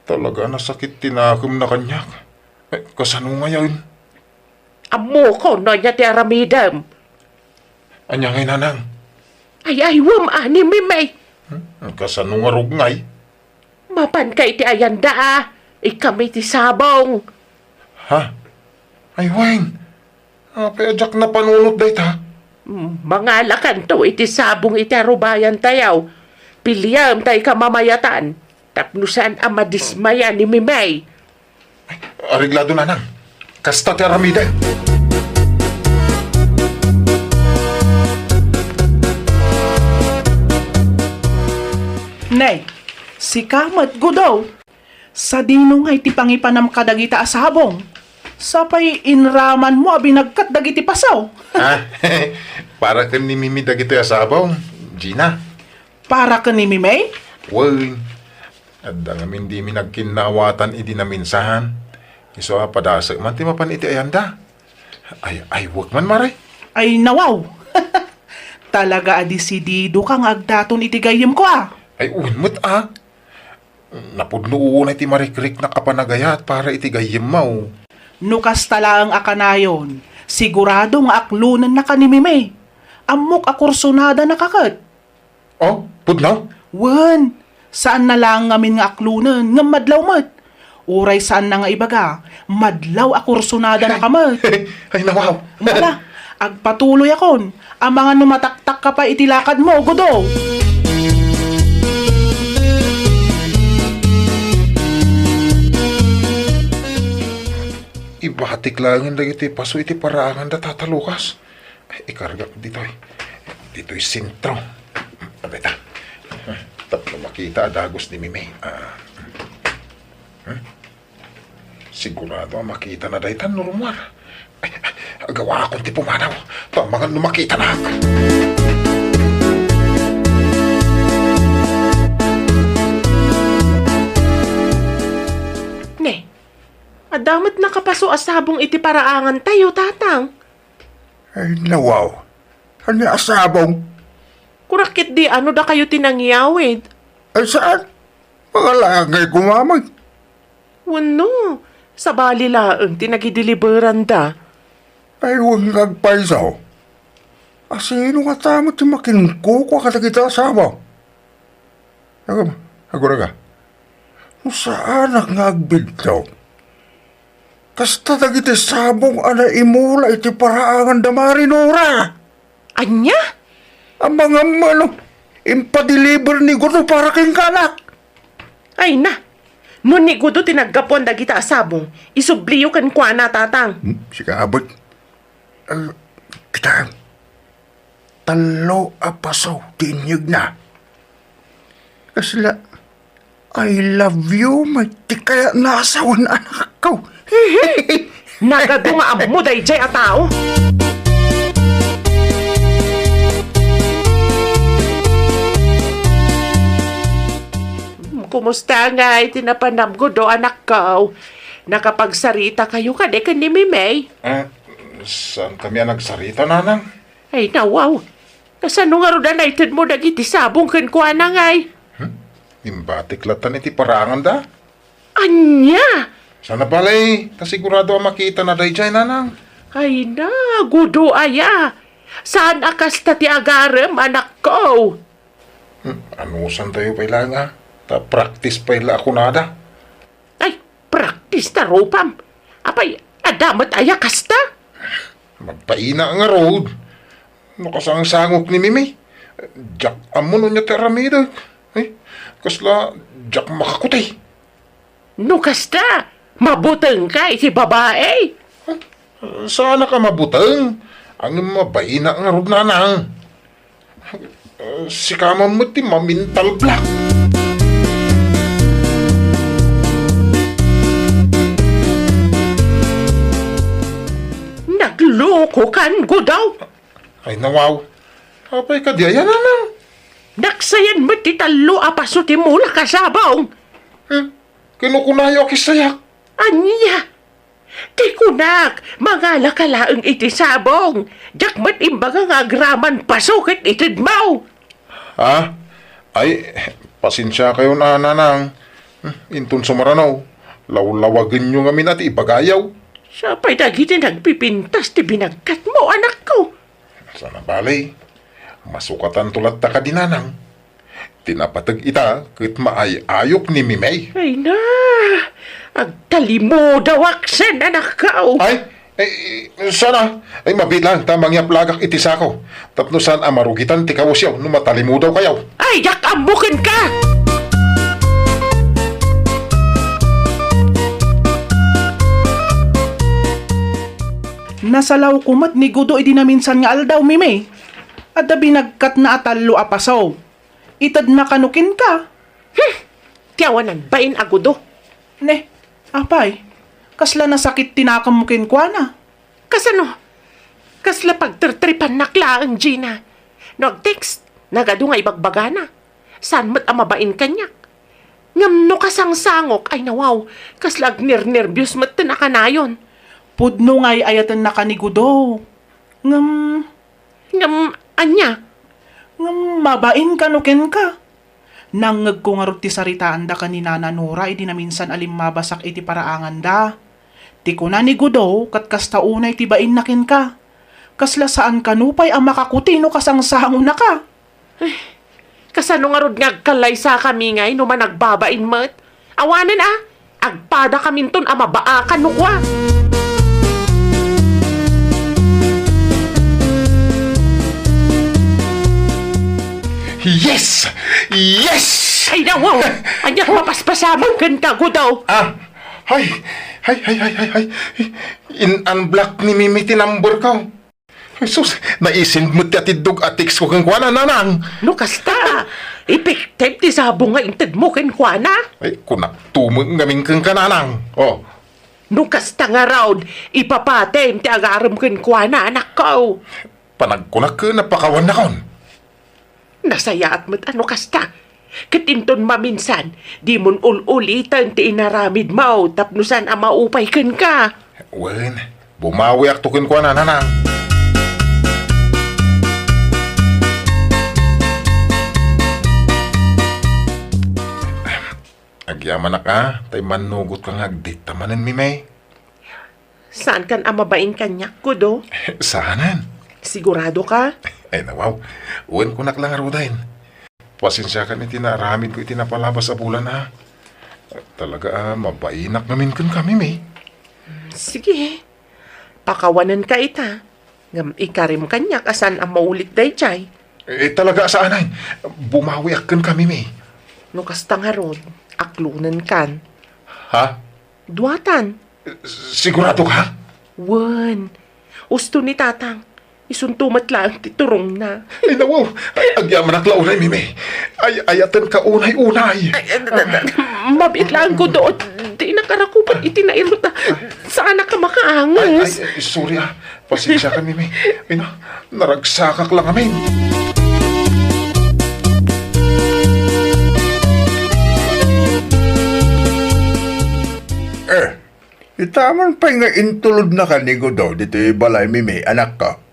Talaga a nasakit ti nakemna kaniak. Eh, kasano ngayon? Ammokon no ania ti aramidem. Ania ngay, Nanang? Ay, aywem a ni Mimay. Hmm? Kasano ngarud ngay? Mapanka iti ayanda a, ikam iti sabong. Ha? Ay, wen. Apay a diak napanunot dayta? Mm, mangalakanto iti sabong iti arubayantayo. Piliam tay kamamayatan, tapno saan a madismaya ni Mimay. Areglado, Nanang. Kasta ti aramidek. Ne, sika met, Gudo. Sadino ngay ti pangipanam kadagita a sabong? Sapay inramanmo a binagkat dagiti paso? Ah, para ken ni Mimi dagitoy a sabong, Gina. Para ken ni Mimi? Wen, adda ngamin dimi nagkinnawatan idi naminsan. Isu a padasek man ti mapan iti ayanda. Ay, ay, wek man, Mare. Ay, nawaw! Talaga a desidido ka nga agdaton iti gayyemko, a? Ay, wen met, a. Napudno unay ti marikriknak a panagayat para iti gayyemmo. No kasta laeng a kanayon, sigurado nga aklonennaka ni Mimi. Ammok a kursunadana ka ket. Oh, pudno? Wen, saanna laeng ngamin nga aklonen, ngem madlaw met. Uray saanna nga ibaga, madlaw a kursunadana ka met. Ay, nawaw. Ala, agpatuloyakon. Amangan no mataktak ka pay iti lakadmo, Gudo. Ibatik laengen dagiti paso iti paraangan da, Tata Lucas. Ikargak ditoy. Ditoy sentro. Abeta. Tapno makita a dagus ni Mimi. Ah. Hmm? Sigurado a makitana daytan no rummuar. Ay, agawakon ti pumanaw. Amangan no makitanak. Ne, adda met nakapaso a sabong iti paraangantayo, Tatang. Ay, nawaw. Ania a sabong? Kunak ketdi no dakayo ti nangyawid. Ay, saan? Pangalagay ko, mamay. Wenno, sabali laeng ti nagideliberanda. Ay, wen nga agpayso. Asino nga tama ti makinkukua kadagita a sabong? Agam, aguraga. No saanak nga agbiddut. Kasta dagiti sabong a naimula iti paraangan da Mari Nora. Ania? Amangan no impadeliver ni Gudo para kenkanak. Ay na, no ni Gudo ti naggapuan dagita a sabong, isubliyo kenkuana, Tatang. Hmm, sika abot. Ah, kita. Tallo a paso ti inyegna. Kasla, "I love you," met ti kayatna a sawen, anakko. Nagadu nga ammo daydiay a tao. Kumusta ngay ti napanam, Gudo, anakko? Nakapagsaritakayo kadi ken ni Mimey? Ah, saan kami a nagsarita, Nanang? Ay, nawaw. Kasano ngarud a naitedmo dagiti sabong kenkuana ngay? Hmm? Imbatik lattan iti paraanganda. Ania? Sana balay, ta sigurado a makitana daydiay, Nanang. Ay na, Gudo aya. Saan a kasta ti agarem, anakko? Hmm, anusantayo pay laeng a? Ta practice pay la a kunada. Ay, practice ta rupam. Apay, adda met aya kasta? Magpaina ngarud. No kasangsangok ni Mimi, diak ammo no ania ti aramidek. Ay, kasla diak makakuti. No kasta, mabutengka iti babai. Saanak a mabuteng. Ngem mabainak ngarud, nanang. Eh, sika man met ti ma-mental block. Naglokokan, Gudo. Ay, nawaw. Apay kadi aya, nanang? Naksayan met ti tallo a paso ti mulak a sabong. Hmm? Kinukunayo a kisayak. Ania? Ti kunak, mangalaka laeng iti sabong. Diak met imbaga nga agraman paso ket itedmo. Ha? Ay, pasensiakayo, nanang. Hmm, inton sumarano, lawlawagenyo ngamin a ti ibagayo. Sapay dagiti nagpipintas ti binagkatmo, anakko. Sana bale, masukatanto latta kadi, nanang. Ti napateg ita ket maay-ayok ni Mimey. Ay na, agtalimudawak sen, anakko. Ay, ay, sana, ay, mabiit laeng ta mangiaplagak iti sako. Tapno saan a marugitan ti kawesyo no matalimudawkayo. Ay, diak ammo kenka! Nasalawko met ni Gudo idi naminsan nga aldaw, Mimey. Adda binagkatna a tallo a paso. Itedna kano kenka. Hmm! Ti awanan bain a Gudo. Ne, apay, kasla nasakit ti nakemmo kenkuana? Kasano? Kasla pagtertripannak laeng, Gina. No agtext, nagadu nga ibagbagana. Saan met a mabain kaniak. Ngem no kasangsangok, ay nawaw, kasla agnernerbios metten a kanayon. Pudno nga ay-ayatennaka ni Gudo. Ngem, Ngem, ania? Ngem, mabain kano kenka? Nangngegko ngarud ti saritaanda ken ni Nana Nora idi naminsan a limmabasak iti paraanganda. Ti kuna ni Gudo, ket kasta unay ti bainna kenka. Kasla saan kano pay a makakuti no kasangsangonaka. Kasano ngarud nga agkallaysakami ngay no managbabain met? Awanen a, agpadakaminton a mabaakan no kua. Yes! Yes! Ay, nawaw! Ania, mapaspasamak kenka, Gudo? Ah, ay, ay, ay, ay, ay, ay. In-unblock ni Mimi ti number ko. Jesus, naisin met ti atiddog a text ko kenkuana, nanang. No kasta, effective ti sabong nga intedmo kenkuana. Ay, kunak tumeng ngamin kenka, nanang. Oh. No kasta ngarud, ipapatem ti agarem kenkuana, anakko. Panagkunak ken napakawannakon. Nasayaat met a no kasta. Ket inton maminsan, dimon ul-uliten ti inaramidmo tapno saan a maupay kenka. Wen, bumawiakto kenkuana, nanang. Agyamanak a, tay mannugot ka nga agdate manen, Mimey. Saankan a mabain kaniak, Gudo? Saanen. Sigurado ka? Ay, nawaw. Wen, kunak la ngaruden. Pasensiakan iti naaramidko iti napalabas a bulan, a. Talaga a, mabainak ngamin kenka, Mimi. Sige. Pakawanenka ita. Ngem ikarem kaniak a saan a maulit daydiay. Eh, talaga a saanen. Bumawiak kenka, Mimi. No kasta ngarud, aklonenkan. Ha? Duatan. Sigurado ka? Wen. Usto ni Tatang. Isunto met laeng ti turongna. Ay, nawaw. Ay, agyamanak la unay, Mimi. Ay, ayatenka unay, unay. Ay, ay, da, da, da, mabiit laeng, Gudo. Dinak a rakupen iti nairut a saanak a makaanges. Ay, ay, sorry, a. Pasensiakan, Mimi. Ay, na, naragsakak la ngamin. Eh, ita man pay nga intulodnaka ni Gudo ditoy balay, Mimi, anakko.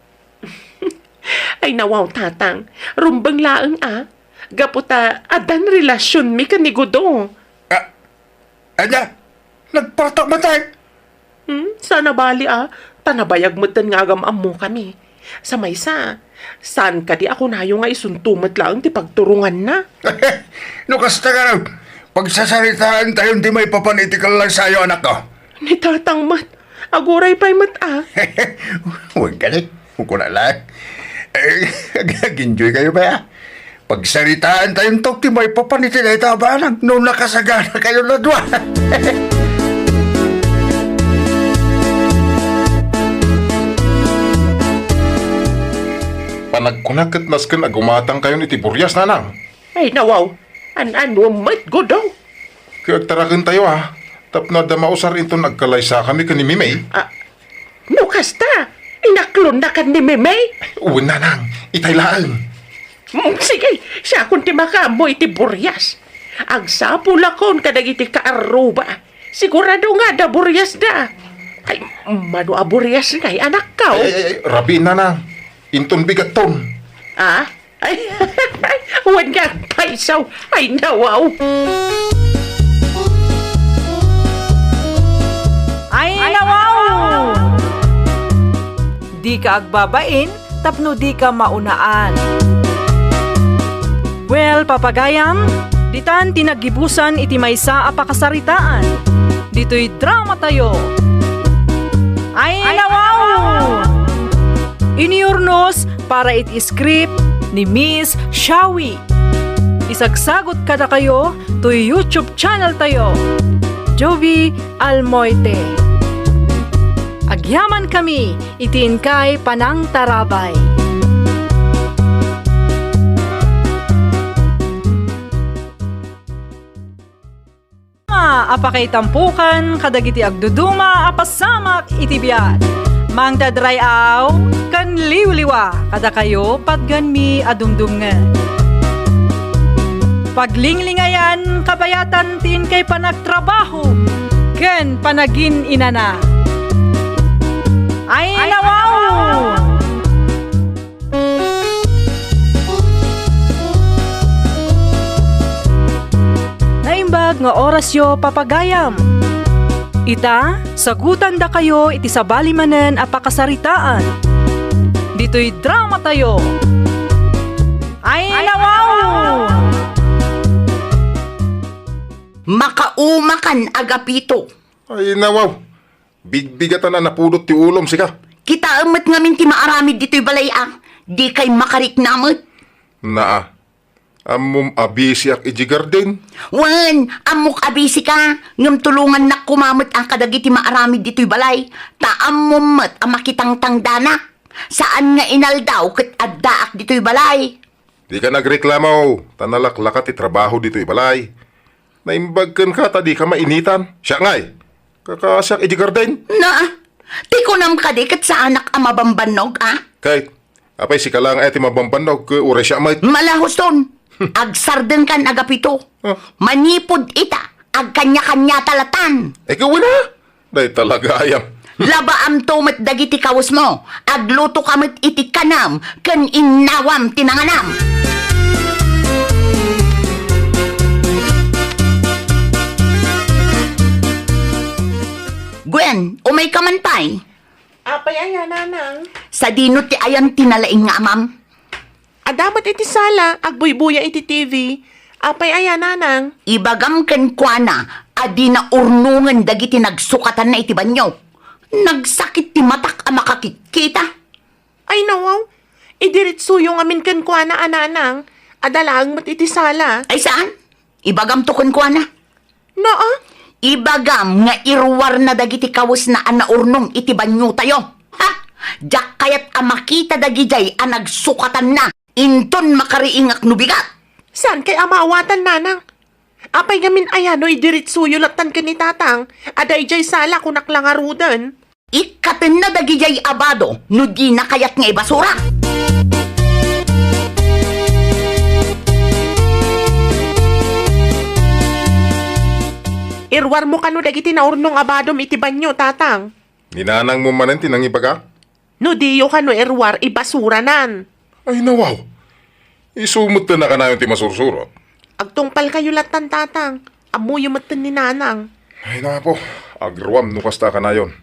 Ay, nawaw, Tatang. Rumbeng laeng, a. Gapu ta addan relasionmi ken ni Gudo. Ah, ania? Nagpartak met, ay? Hmm, saan a bali, a. Ta nabayag metten nga agam-ammokami. Sa maysa, saan kadi a kunayo nga isunto met laeng ti pagturonganna? No kasta, ngarud, pagsasaritaentayon ti maipapan iti kallaysayo, anakko. Ni Tatang met, aguray pay met, a. Wen kadi, kuna la. Eh, ag-, ag-enjoy kayo pay, a. Pagsaritaentayon ti maipapan iti dayta a banag no nakasagana kayo la dua. Anak, ket nasken a gumatangkayon iti burias, nanang. Ay, nawaw. An-ano met, Godo? Ket agtarakentayo, a, tapno adda mausar inton agkalaysakami ken ni Mimey. Ah, no kasta, inaklonnakan ni Mimey? Wen, nanang, itay laeng. Mm, sige, siakon ti makaammo iti burias. Agsapulakon kadagiti kaarruba. Sigurado nga adda buriasda. Ay, mano a burias ngay, anakko? Ay, ay, ay, rabii, nanang. Inton bigatton. Ah? Ay, wen nga agpayso. Ay, nawaw. Ay, nawaw! Dika agbabain tapno dika maunaan. Well, papagayam, ditan ti naggibusan iti maysa a pakasaritaan. Ditoy dramatayo. Ay, nawaw! Iniurnos para iti script ni Miss Shawi. Isagsagut kadakayo toy YouTube channel tayo, Jovi Almoite. Agyamankami iti inkay panangtarabay. A pakaitampukan kadagiti agduduma a pasamak iti biag. Mangted ray-aw ken liwliwa kadakayo patgenmi a dumdumngen. Paglinglingayan kabayatan ti inkay panagtrabaho ken panagin-inana. Ay, nawaw! Naimbag nga orasyo, papagayam. Ita, sagutandakayo iti sabali manen a pakasaritaan. Ditoy dramatayo. Ay, nawaw! Makaumakan, Agapito. Ay, nawaw. Bigbigatan a napudot ti ulom, sika. Kitaem met ngamin ti maaramid ditoy balay a. Dikay makarikna met. Naa. Ammom a bisiak idiay garden? Wen, ammok a bisika, ngem tulongannak koma met a kadagiti maaramid ditoy balay, ta ammom met a makitangtangdanak. Saan nga inaldaw ket addaak ditoy balay. Dika nagreklamo, ta nalaklaka ti trabaho ditoy balay. Naimbag kenka ta dika mainitan. Siak ngay, kakaasiak idiay garden. Na, ti kunam kadi ket saanak a mabambannog, a? Kay, apay sika la nga aya ti mabambannog, ket uray siak met? Malahuston. Agsardengkan, Agapito. Ah. Manipud ita, agkaniakaniata latan. Ket wen a? Dayta la gayam. Labaamto met dagiti kawesmo. Aglutoka met iti kanam ken innawam ti nanganam. Gwen, umayka man pay. Apay aya, nanang? Sadino ti ayan ti nalaing nga amam? Adda met iti sala, agbuybuya iti T V. Apay aya, nanang? Ibagam kenkuana a dina urnongen dagiti nagsukatanna iti banio. Nagsakit ti matak a makakitkita. Ay, nawaw. Idiritsoyo ngamin kenkuana a, nanang. Adda laeng met iti sala. Ay, saan? Ibagamto kenkuana. Naa? Ibagam nga iruarna dagiti kawesna a naurnong iti baniotayo. Ha? Diak kayat a makita dagidiay a nagsukatanna inton makariingak no bigat. Saan kay a maawatan, nanang? Apay ngamin aya no idiritsoyo lattan ken ni tatang a daydiay sala, kunak la ngaruden? Ikkatenna dagidiay a bado no dina kayat nga ibasura. Iruarmo kano dagiti naurnong a badom iti banio, tatang? Ni nanangmo manen ti nangibaga? No diyo kano iruar, ibasuranan. Ay, nawaw. Isu metten a kanayon ti masursurot. Agtungpalkayo lattan, tatang. Ammoyo metten ni nanang. Ay, napo. Agruam no kasta a kanayon.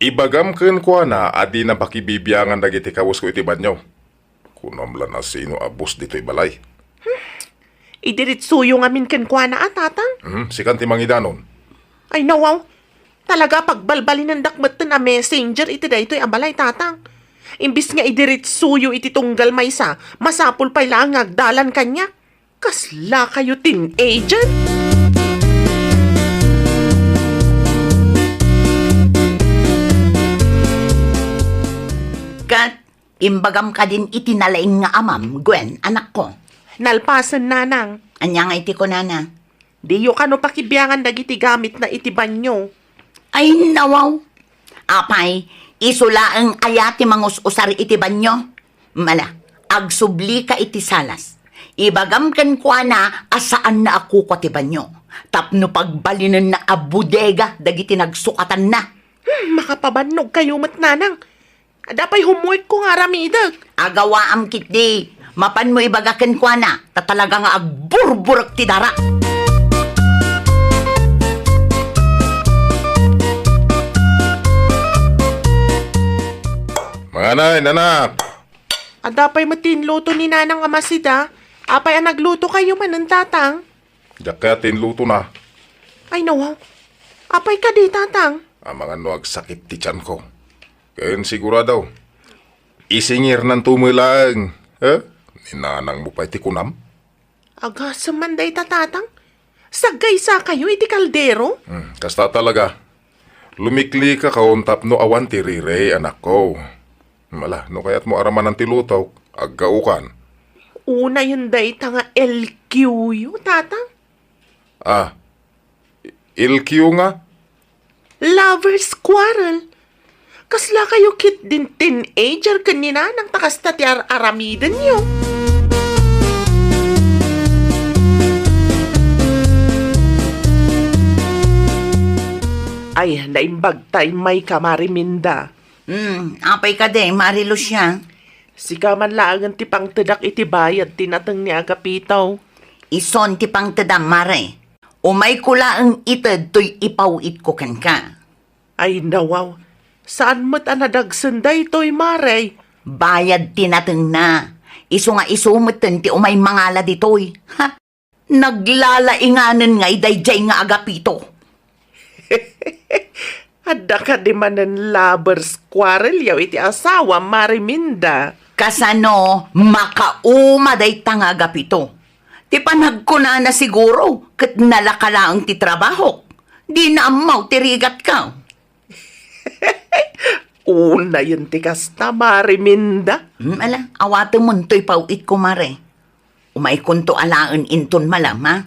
Ibagam kenkuana a dina pakibibiangan dagiti kawesko iti banio. Kunam la no sino a boss ditoy balay. Idiritsoyo ngamin kenkuana a, tatang? Hmm, sikan ti mangidanon. Ay, nawaw. Talaga, pagbalbalinendak metten a messenger iti daytoy a balay, tatang. Imbis nga idiritsoyo iti tunggal maysa, masapul pay laeng nga agdalan kaniak. Kasla kayo teenager? Kat, Imbagam kadin iti nalaing nga amam, Gwen, anakko. Nalpasen, nanang. Ania nga iti kunana? Diyo kano pakibiangan dagiti gamitna iti banyo. Ay, nawaw. Apay, isu laeng aya ti mangus-usar iti banyo? Mala, agsublika iti salas. Ibagam kenkuana a saanna a kukua ti banyo, tapno pagbalinenna a bodega dagiti nagsukatanna. Hmm, makapabannog kayo met, nanang. Adda pay homeworkko nga aramidek. Agawaam ketdi. Mapanmo ibaga kenkuana, ta talaga nga agburburek ti dara. Manganay, nanak! Adda pay met ti inluto ni nanang a masida. Apay a nagluto kayo manen, tatang? Diak kayat ti inlutona. Ay, nawaw. Apay kadi, tatang? Amangan no agsakit ti tianko. Ken sigurado, isingirnanto met laeng. Eh? Ni nanangmo pay ti kunam? Agasem man dayta, tatang. Saggaysa kayo iti kaldero? Hmm, kasta talaga. Lumiklikakon tapno awan ti riri, anakko. Mala, no kayatmo aramanan ti lutok, aggaokan. Unayen dayta nga L Q yo, tatang? Ah, L Q nga? Lovers quarrel. Kasla kayo ketdin teenager ken ni nanang ta kasta ti ar-aramidenyo. Ay, naimbag ta immayka, Mari Minda. Hmm, apay kadi, Mari Lucia? Sika man laengen ti pangtedak iti bayad ti nateng ni Agapito. Ison ti pangtedam, Mare. Umayko laeng ited toy ipaw-itko kenka. Ay, nawaw. Saan met a nadagsen daytoy, Mare? Bayad ti natengna. Isu nga isu metten ti umay mangala ditoy. Ha? Naglalainganen ngay daydiay nga Agapito. Adda kadi manen lovers quarrel yaw iti asawa, Mari Minda? Kasano makauma dayta nga Agapito? Ti panagkunana siguro ket nalaka laeng ti trabahok. Dina ammaw ti rigatka. Unayen ti kasta, Mari Minda. Hmm, ala, awatemon toy paw-itko, Mare. Umaykonto alaen inton malam, ha?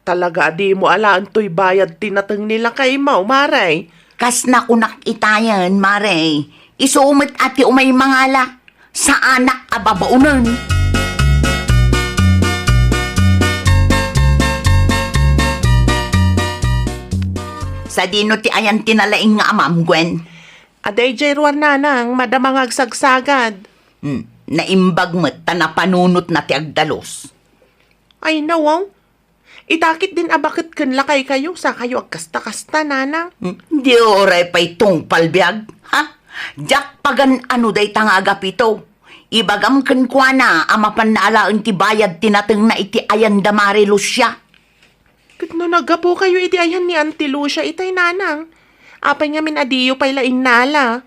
Talaga a dimo alaen toy bayad ti nateng ni lakaymo, Mare? Kas nakunak itayen, Mare. Isu met a ti umay mangala. Saanak a babaonen. Sadino ti ayan ti nalaing nga amam, Gwen? Adaydiay ruar, nanang, madama nga agsagsagad. Hmm, naimbag met ta napanunotna ti agdalus. Ay, nawaw. Ita ketdin a baket ken lakaykayo, sakayo agkasta-kasta, nanang. Hmm, di uray pay tungpal biag, ha? Diak pagan-ano dayta nga Agapito. Ibagam kenkuana a mapanna alaen ti bayad ti natengna iti ayan da Mari Lucia. Ket no naggapukayo iti ayan ni Auntie Lucia itay, nanang, apay ngamin a diyo pay la innala?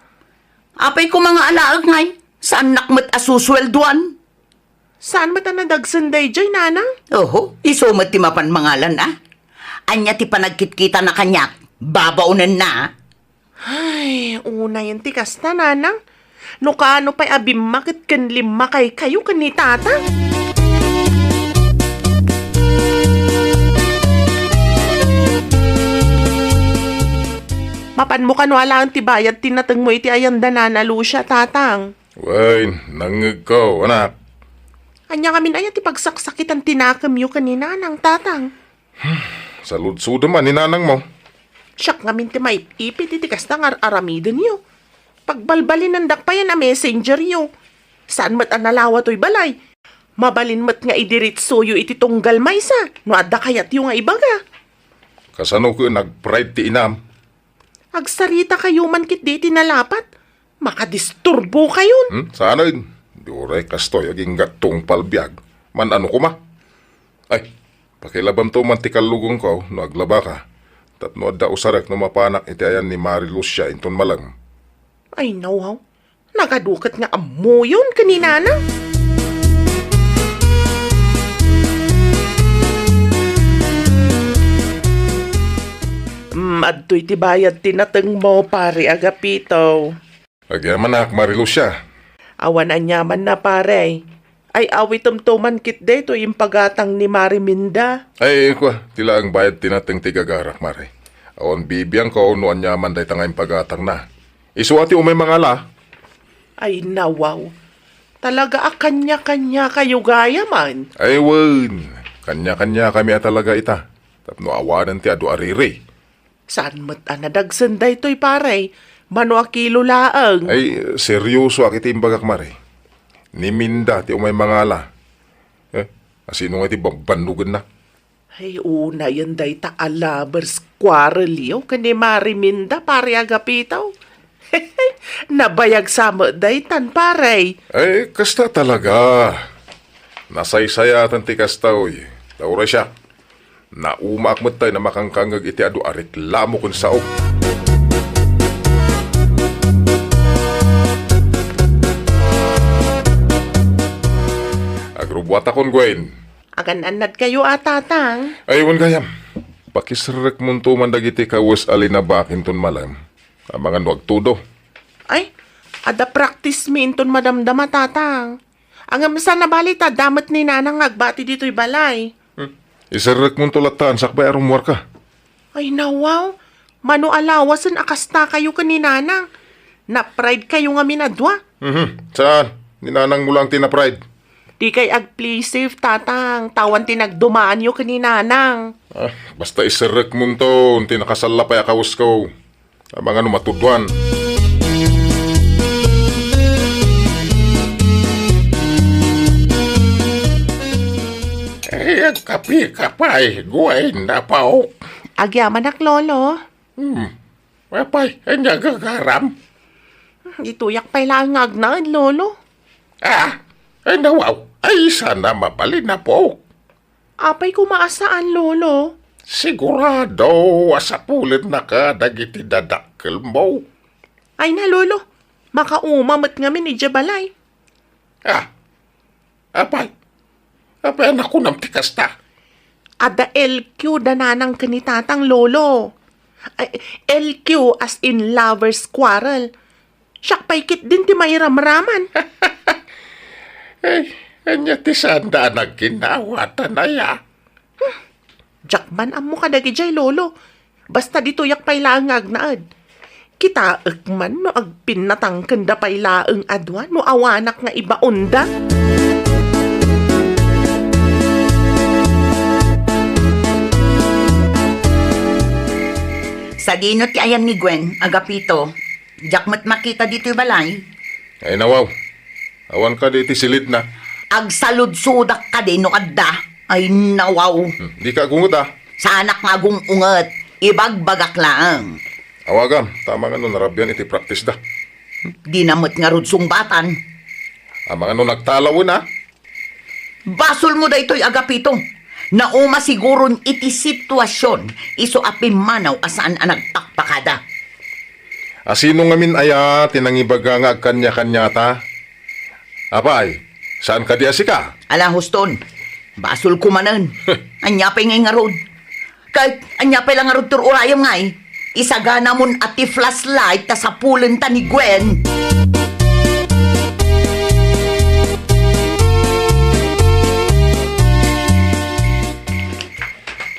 Apay koma nga alaek ngay, saannak met a susueldoan. Saan met a nadagsen daydiay, nanang? Oho, isu met ti mapan mangalan, a. Ania ti panagkitkitana kaniak? Babaonenna. Ay, unayen ti kasta, nanang. No kaano pay a bimmaket ken limmakaykayo ken ni tatang. Mapanmo kano alaen ti bayad ti natengmo iti ayan da Nana Lucia, tatang? Wen, nangngegko, anak. Ania ngamin aya ti pagsaksakitan ti nakemyo ken ni nanang, tatang? Saludsodem a ni nanangmo. Siak ngamin ti maip-ipit iti kasta nga ar-aramidenyo. Pagbalbalinendak payen a messengeryo. Saan met a nalawa toy balay. Mabalin met nga idiritsoyo iti tunggal maysa no adda kayatyo nga ibaga. Kasano ken nag-pride ti inam? Agsarita kayo man ketdi iti nalapat. Makadisturbo kayon. Hmm? Saanen? Di uray kastoy agingga tungpal biag. Man-ano koma? Ay, pakilabamto man ti kallugongko no aglabaka. Tapno adda usarek no mapanak iti ayan ni Mari Lucia inton malem. Ay, nawaw. Nagaduket nga ammoyon ken ni Nana. Mm, adtoy ti bayad ti natengmo, Pari Agapito. Agyamanak, Mari Lucia. Awan aniamanna, pare. Ay, awitemto man ketdi toy impagatang ni Mari Minda. Ay, kua, ti laeng bayad ti nateng ti gagarak, Mari. Awan bibiangko no aniaman dayta nga impagatangna. Isu a ti umay mangala. Ay, nawaw. Talaga a kanya-kanya kayo gaya man. Ay, wen. Kanya-kanya kami a talaga ita. Tapno awanen ti adu a riri. Saan met a nadagsen daytoy, pare? Mano a kilo laeng? Ay, seryoso a iti imbagak, Mari. Ni Minda ti umay mangala. Eh, asino nga iti bambannugenna? Ay, unayen dayta a lovers quarrel yo ken ni Mari Minda, pare Agapito. Nabayag sa met daytan, pare. Ay, kasta talaga. Nasaysayaten ti kasta, oy. Tawray siak. Naumaak met tay na makangkangngeg iti adu a reklamo ken sao. Agrubuatakon, Gwen. Agan-annad kayo a, Tatang? Ay, wen gayam. Pakiserrekmonto man dagiti kawes a linabakinton malem. Amangan no agtudo. Ay, adda practice mi inton madamdama, Tatang. Ngem saan a bali ta adda met ni Nanang nga agbati ditoy balay. Hmm. Iserrekmonto latta, sakbay a rummuarka. Ay, nawaw. Mano a lawasen a kasta kayo ken ni Nanang? Na-pride kayo ngamin a dua? Mhm. Saan? Ni Nanangmo laeng ti na-pride. Dikay ag-play safe, Tatang. Awan ti nagdumaanyo ken ni Nanang. Ah, basta iserrekmonto, ti nakasalla pay a kawesko. Amangan no matuduan. Eh, agkapika pay, Gwen, apo. Agyamanak, Lolo. Hmm. Apay, ania gagaram? Ditoyak pay laeng nga agnaed, Lolo. Ah, ay nawaw, ay saan a mabalin, apo. Apay koma a saan, Lolo? Sigurado a sapulennaka dagiti dadakkelmo. Ay na, Lolo. Makauma met ngamin idiay balay. Ah, apay. Apay a nakunam ti kasta? Adda L Q da Nanang ken ni Tatang, Lolo. Ay, L Q as in lovers quarrel. Siak pay ketdin ti mairamraman. Ay, ania ti saanda a nagginnawa, tanaya? Diak man ammo kadagijay, Lolo. Basta ditoyak pay laeng nga agnaed. Kitaek man no agpinnatangkenda pay laeng a dua no awanak nga ibaonda. Sadino ti ayan ni Gwen, Agapito? Diak met makita ditoy balay. Ay, nawaw. Awan kadi iti silidna. Agsaludsodak kadi no adda. Ay, nawaw. Hmm, dika agunget, a. Saanak nga agung-unget. Ibagbagak laeng. Awagam, ta amangan no narabian iti practice da. Dina met ngarud sungbatan. Amangan no nagtalawen, a. Basolmo daytoy, Agapito. Nauma siguron iti situasion, isu a pimmanaw a saan a nagpakpakada. Asino ngamin aya ti nangibaga nga agkanya-kanyata? Apay, saan kadi a sika? Ala, Huston, basolko manen. Ania pay ngay ngarud? Ket ania pay la ngarud ti ur-urayem ngay? Isaganamon a ti flashlight ta sapulenta ni Gwen.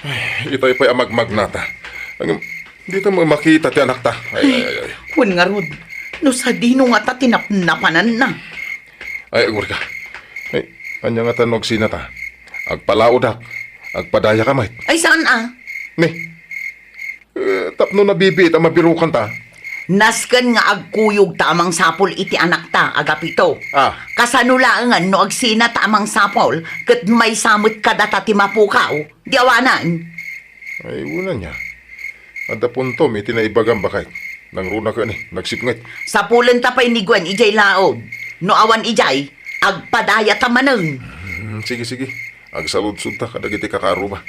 Ay, itay pay a magmagnata. Ang, dita mo makita ti anakta. Ay, ay, ay, ay. Wen ngarud, no sadino ngata ti napnapananna? Ay, agurka. Ay, ania ngata no agsinata? Agpalaodak. Agpadayaka met. Ay, saan a? Ni, eh, tapno nabibiit a mabirokanta. Nasken nga agkuyogta a mangsapul iti anakta, Agapito. A. Kasano laengen no agsinata a mangsapul ket maysa met kadata ti mapukaw? Di awanan. Ay, wen ania. Adda puntom iti naibagam, baket. Nangruna ket ni, nagsipnget. Sapulenta pay ni Gwen idiay laog. No awan idiay, agpadayata manen. Hmm, sige, sige. Agsaludsodta kadagiti kakaarruma.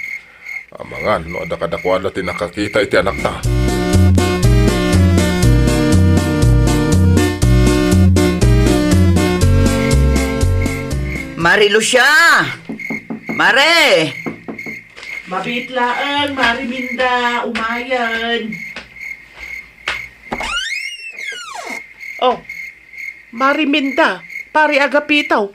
Amangan no adda kadakuada ti nakakita iti anakta. Mari Lucia! Mare! Mabiit laeng, Mari Minda, umayen. Oh, Mari Minda, Pare Agapito,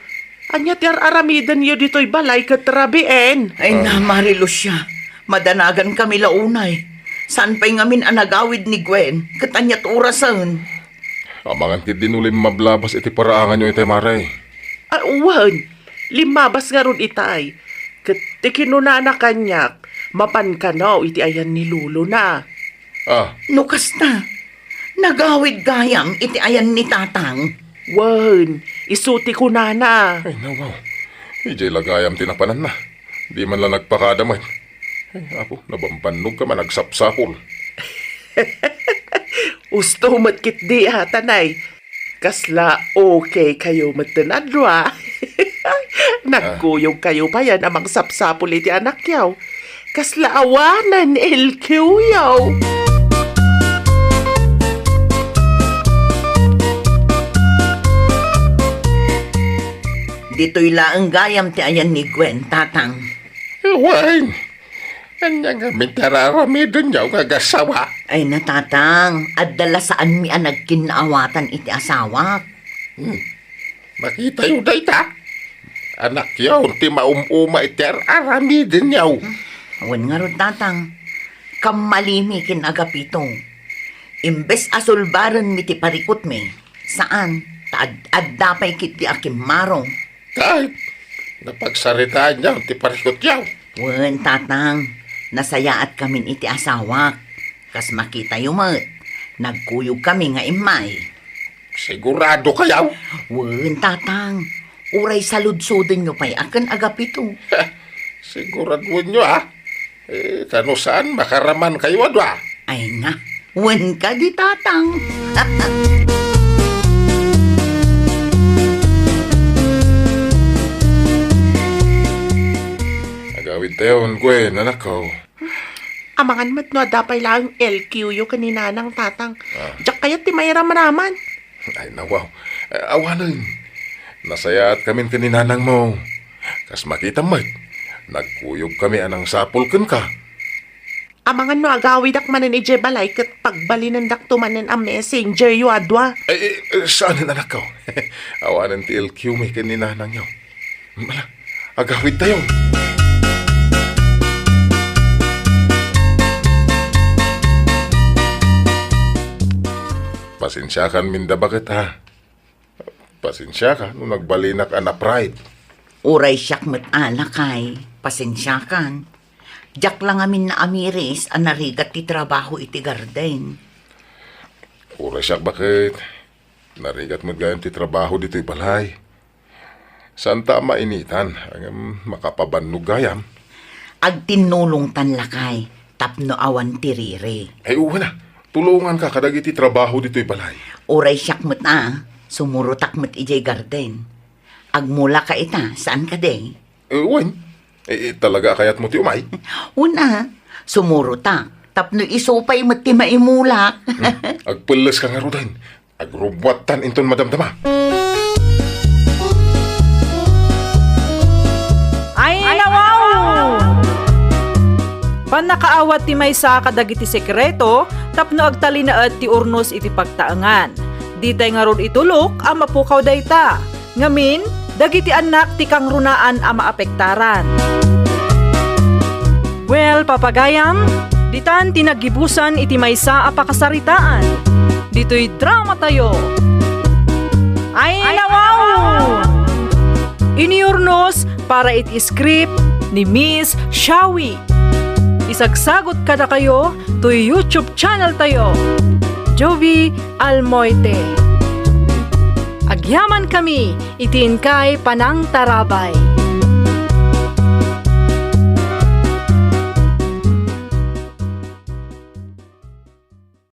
ania ti ar-aramidenyo ditoy balay ket rabien? Ay na, Mari Lucia, madanagankami la unay. Saan pay ngamin a nagawid ni Gwen, ket aniat orasen? Amangan ketdin no limmabas iti paraanganyo itay, Mare. Ah, wen, limmabas ngarud itay. Ket ti kinunana kaniak, mapan kano iti ayan ni lolona. Ah. No kasta, nagawid gayam iti ayan ni Tatang. Wen, isu ti kunana. Ay, nawaw. Idiay la gayam ti napananna. Di man la nagpakada met. Ay, Apo, nabambannog ka man agsapsapul. Usto met ketdi, a, tanay. Kasla okay kayo metten a dua. Nagkuyog kayo payen a mangsapsapul iti anakyo. Kasla awanen L Q yo. Ditoy laeng gayam ti ayan ni Gwen, Tatang. Wen, ania ngamin ti ar-aramidenyo nga agassawa? Ay na, Tatang, adda la saanmi a nagkinnaawatan iti asawak. Hmm. Makitayo dayta. Anakyo ti maum-uma iti ar-aramidenyo. Wen ngarud, Tatang, kammalimi ken Agapito. Imbes a sulbarenmi ti parikutmi, saan, ta ad-, adda pay ketdi a kimmaro. Ket napagsaritaanyo ti parikutyo? Wen, Tatang, nasayaatkamin iti asawak. Kas makitayo met, nagkuyogkami nga immay. Sigurado kayo? Wen, Tatang. Uray saludsodenyo pay a ken Agapito. Siguraduenyo, a? Eh, ta no saan, makaraman kayo a dua. Ay na, wen kadi, Tatang. Agawidtayon, Gwen, anakko. Amangan met no adda pay laeng L Q yo ken ni Nanang, Tatang. Ah. Diak kayat ti mairamraman. Ay, nawaw. Eh, awanen. Nasayaatkamin ken ni Nanangmo. Kas makitam met, nagkuyogkami a nangsapul kenka. Amangan no agawidak manen idiay balay ket pagbalinendakto manen a messenger yo a dua. Eh, eh, eh, saanen, anakko. Awanen ti L Q mi ken ni Nanangyo. Ala, agawidtayo. Pasensiakan, Minda, baket, ha? Pasensiaka no nagbalinak a na-pride. Uray siak met a, lakay, pasensiakan. Diak la ngamin naamiris a narigat ti trabaho iti garden. Uray siak, baket. Narigat met gayam ti trabaho ditoy balay. Saanta a mainitan, ngem makapabannog gayam. Agtinnulongtan, lakay, tapno awan ti riri. Ay, wen a, tulonganka kadagiti trabaho ditoy balay. Uray siak met a, sumurotak met idiay garden. Agmulaka ita, saan kadi? Eh, wen. Eh, eh, talaga a kayatmo ti umay? Wen a, sumurotak tapno isu pay met ti maimulak. Hmm, agpelleska ngaruden. Agrubbuattan inton madamdama. Ay, nawaw! Pannakaawat ti maysa kadagiti sekreto tapno agtalinaed ti urnos iti pagtaengan. Ditay ngarud itulok a mapukaw dayta. Ngamin, dagiti annak ti kangrunaan a maapektaran. Well, papagayam, ditan ti naggibusan iti maysa a pakasaritaan. Ditoy dramatayo. Ay, nawaw! Iniurnos para iti script ni Miss Shawi. Isagsagot kadakayo toy YouTube channel tayo, Jovi Almoite. Agyaman kami iti inkay panangtarabay.